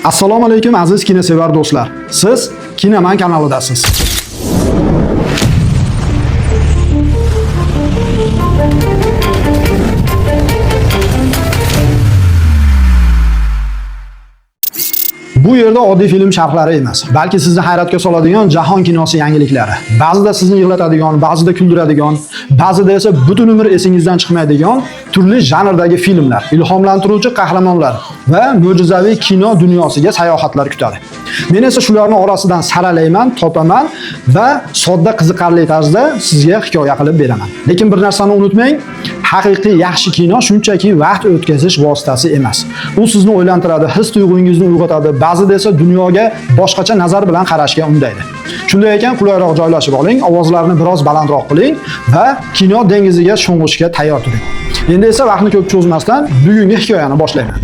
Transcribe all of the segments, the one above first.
Assalomu alaykum, aziz kinosevar do'stlar. Siz Kinoman kanalidasiz. Bu yerda oddiy film sharhlari emas, balki sizni hayratga soladigan jahon kinosi yangiliklari. Ba'zida sizni yig'latadigan, ba'zida kuldiradigan, ba'zida esa butun umr esingizdan chiqmaydigan turli janrdagi filmlar, ilhomlantiruvchi qahramonlar va mo'jizaviy kino dunyosiga sayohatlar kutadi. Men esa shularni orasidan saralayman, topaman va sodda, qiziqarli tarzda sizga hikoya qilib beraman. Lekin bir narsani unutmang, haqiqiy yaxshi kino shunchaki vaqt o'tkazish vositasi emas. U sizni o'ylantiradi, his tuyg'ungizni uyg'otadi, ba'zida esa dunyoga boshqacha nazar bilan qarashga undaydi. Shunday ekan, qulayroq joylashib oling, ovozlarni biroz balandroq qiling va kino dengiziga sho'ng'ishga tayyor turing. Endi esa vaqtni ko'p cho'zmasdan bugungi hikoyani boshlayman.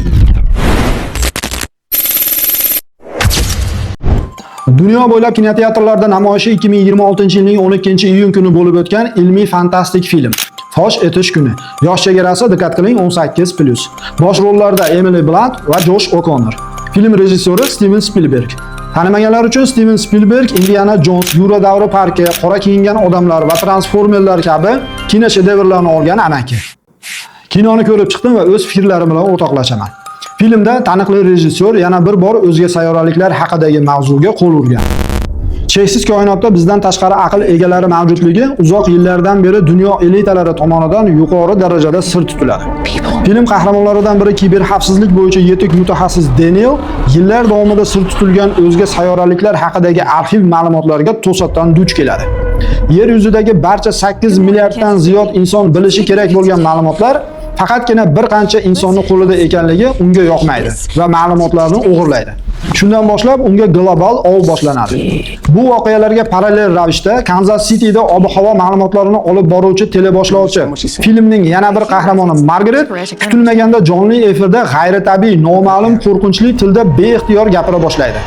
Dunyo bo'ylab kinoteatrlarda namoyishi 2026-yilning 12-iyun kuni bo'lib o'tgan ilmiy fantastik film Fosh etish kuni. Yosh chegarasi, diqqat qiling, 18+. Bosh rollarda Emily Blunt va Josh O'Connor. Film rejissyori Steven Spielberg. Tanimaganlar uchun, Steven Spielberg Indiana Jones, Yura davri parki, Qora kiyingan odamlar va Transformerlar kabi kino shedevrlarni olgan amaki. Kinoni ko'rib chiqdim va o'z fikrlarim bilan o'rtoqlashaman. Filmda taniqli rejissyor yana bir bor o'zga sayyoraliklar haqidagi mavzuga qo'l urgan. Cheksiz koinotda bizdan tashqari aql egalari mavjudligi uzoq yillardan beri dunyo elitalari tomonidan yuqori darajada sir tutiladi. Film qahramonlaridan biri, kiber xavfsizlik bo'yicha yetuk mutaxassis Daniel yillar davomida sir tutilgan o'zga sayyoraliklar haqidagi arxiv ma'lumotlariga to'satdan duch keladi. Yer yuzidagi barcha 8 milliarddan ziyod inson bilishi kerak bo'lgan ma'lumotlar faqatgina bir qancha insonni qo'lida ekanligi unga yoqmaydi va ma'lumotlarni o'g'irlaydi. Shundan boshlab unga global ov boshlanadi. Bu voqealarga parallel ravishda Kansas Cityda ob-havo ma'lumotlarini olib boruvchi teleboshlovchi, filmning yana bir qahramoni Margaret kutilmaganda jonli efirda g'ayritabiiy, noma'lum, qo'rqinchli tilda beixtiyor gapira boshlaydi.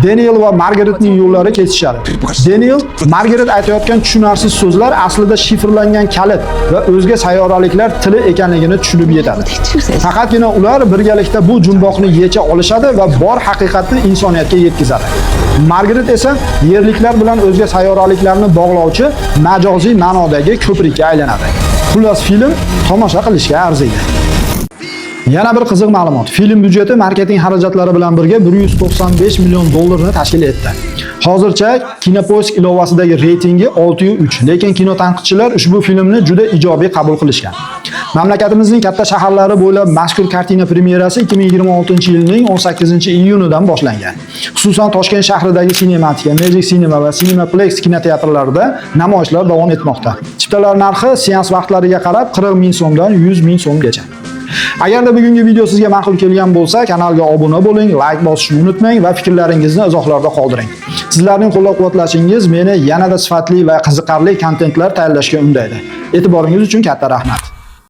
Daniel va Margaretning yo'llari kesishadi. Daniel Margaret aytayotgan tushunarsiz so'zlar aslida shifrlangan kalit va o'zga sayyoraliklar tili ekanligini tushunib yetadi. Faqatgina ular birgalikda bu jumboqni yecha olishadi va bor haqiqatni insoniyatga yetkazadi. Margaret esa yerliklar bilan o'zga sayyoraliklarni bog'lovchi majoziy ma'nodagi ko'prikka aylanadi. Xullas, film tomosha qilishga arziydi. Yana bir qiziq ma'lumot. Film byudjeti marketing xarajatlari bilan birga 195 million dollarni tashkil etdi. Hozircha Kinopoisk ilovasidagi reytingi 6.3, lekin kino tanqidchilar ushbu filmni juda ijobiy qabul qilishgan. Mamlakatimizning katta shaharlari bo'ylab mazkur kartina premyerasi 2026-yilning 18-iyunidan boshlangan. Xususan, Toshkent shahridagi Cinematica, Magic Cinema va Cinemaplex kinoteatrlarida namoyishlar davom etmoqda. Chiptalar narxi seans vaqtlariga qarab 40 ming so'mdan 100 ming so'mgacha. Agarda bugungi video sizga ma'qul kelgan bo'lsa, kanalga obuna bo'ling, like bosishni unutmang va fikrlaringizni izohlarda qoldiring. Sizlarning qo'llab-quvvatlashingiz meni yanada sifatli va qiziqarli kontentlar tayyorlashga undaydi. E'tiboringiz uchun katta rahmat.